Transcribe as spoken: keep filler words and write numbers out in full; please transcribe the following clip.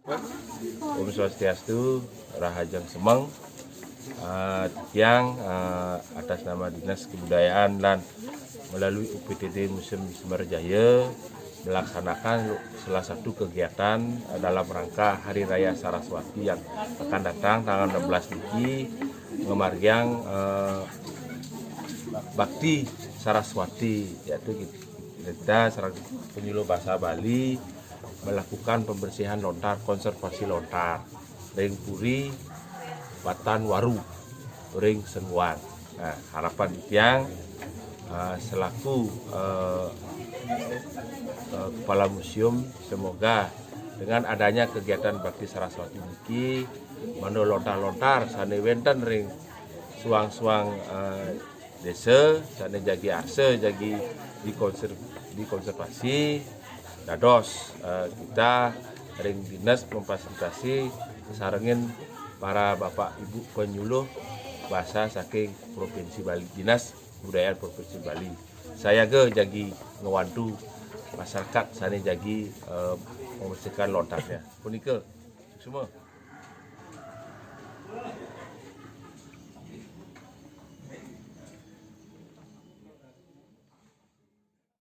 Om Swastiastu, rahajeng semeng. Eh, titiang, eh, atas nama Dinas Kebudayaan lan melalui U P T D Museum Semarjaya melaksanakan salah satu kegiatan, eh, dalam rangka Hari Raya Saraswati yang akan datang tanggal enam belas niki, ngamargiang, eh, bakti Saraswati, yaitu kita sareng penyuluh bahasa Bali melakukan pembersihan lontar, konservasi lontar ring Puri Batan Waru ring Senguan. Nah, harapan titiang, eh, selaku, eh, eh, kepala museum, semoga dengan adanya kegiatan bakti Saraswati niki, mangda lontar-lontar sane wenten ring suang-suang, eh, desa sane jagi arsa, jagi dikonser-, dikonservasi, dados, eh, kita ring dinas memfasilitasi sarengin para bapak ibu penyuluh bahasa saking Provinsi Bali, Dinas Kebudayaan Provinsi Bali. Sayaga jagi ngwantu masyarakat sane jagi, eh, membersihkan lontarnya. Punika, semua.